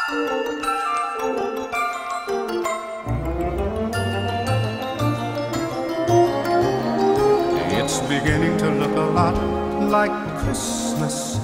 It's beginning to look a lot like Christmas.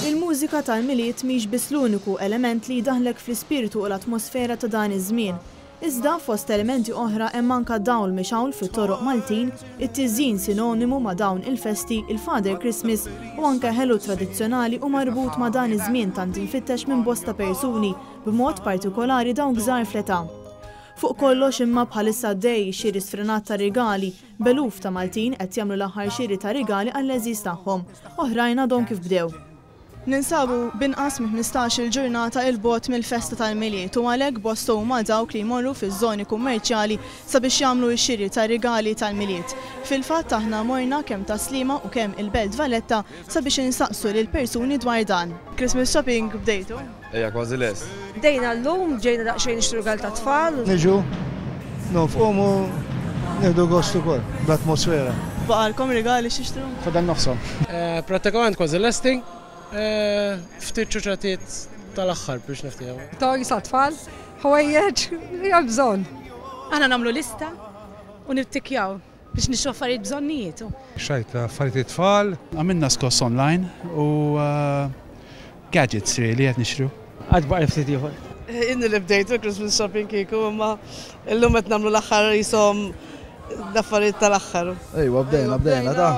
Il-mużika tal-Milied mhix biss l-uniku element li jdaħħlek fl-ispirtu u l-atmosfera ta' dan iż-żmien. Iżda, fost elementi oħra hemm anka dawl mixgħul fit-toroq Maltin, it-tiżjin sinonimu ma' dawn il-festi, il-Father Christmas u anke ħelu tradizzjonali u marbut ma' dan iż-żmien tant imfittex minn bosta persuni, b'mod partikolari dawk żgħar fl-età. Fuq kollox imma bħalissa għaddej xiri sfrenat ta' rigali, b'eluf ta' Maltin qed jagħmlu l-aħħar xiri ta' rigali għall-għeżież tagħhom. Oħrajn għadhom kif bdew. Ninsabu b'inqas minn 15-il ġurnata 'il bogħod mill-festa tal-Milied u għalhekk bosta huma dawk li jmorru fiż-żoni kummerċjali sabiex jagħmlu x-xiri tar-rigali tal-Milied. Fil-fatt aħna morna kemm Tas-Sliema u kemm il-Belt Valletta sabiex insaqsu lill-persuni dwar dan. Christmas shopping bdejtu? Ejja, kważi lest. Bdejna llum, ġejna daqsxejn nixtru rigal tat-tfal. Niġu, nonfqu u nieħdu gost ukoll bl-atmosfera. Baqgħalkom rigali x'tixtru? Fadal nofshom. Prattikament kważi lesti. Ftit ċuċatiet tal-aħħar biex niftehmu. Toys għat-tfal, ħwejjeġ li hemm bżonn. Aħna nagħmlu lista u nittikkjaw biex nixtru affarijiet bżonnijiet. Xtrajt affarijiet it-tfal. Għamilna skoss online u gadgets really qed nixtru. Għad baqa' ftit ieħor. Inni li bdejtu Christmas shopping kieku imma illum qed nagħmlu l-aħħar jisom l-affarijiet tal-aħħar. Ejwa bdejna bdejna ta.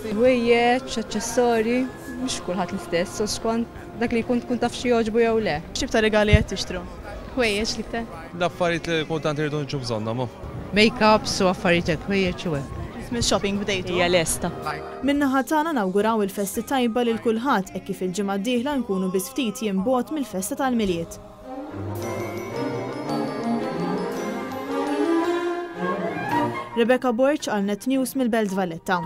Ħwejjeġ, aċċessorji, mhux kulħadd l-istess, u skont dak li jkun tkun taf xi jogħġbu jew le. X'tip ta' rigali qed tixtru? Ħwejjeġ l-iktar. L-affarijiet li kultant irridu niġu bżonnhom. Make-ups u affarijiet hekk, ħwejjeġ u hekk. Christmas shopping bdejtu? Hija lesta. Min-naħa tagħna nawguraw il-festi tajba lil kulħadd hekk kif il-ġimgħa d-dieħla nkunu biss ftit jiem bogħod mill-festa tal-Milied. Rebecca Borg għal Net News mill-Belt Valletta.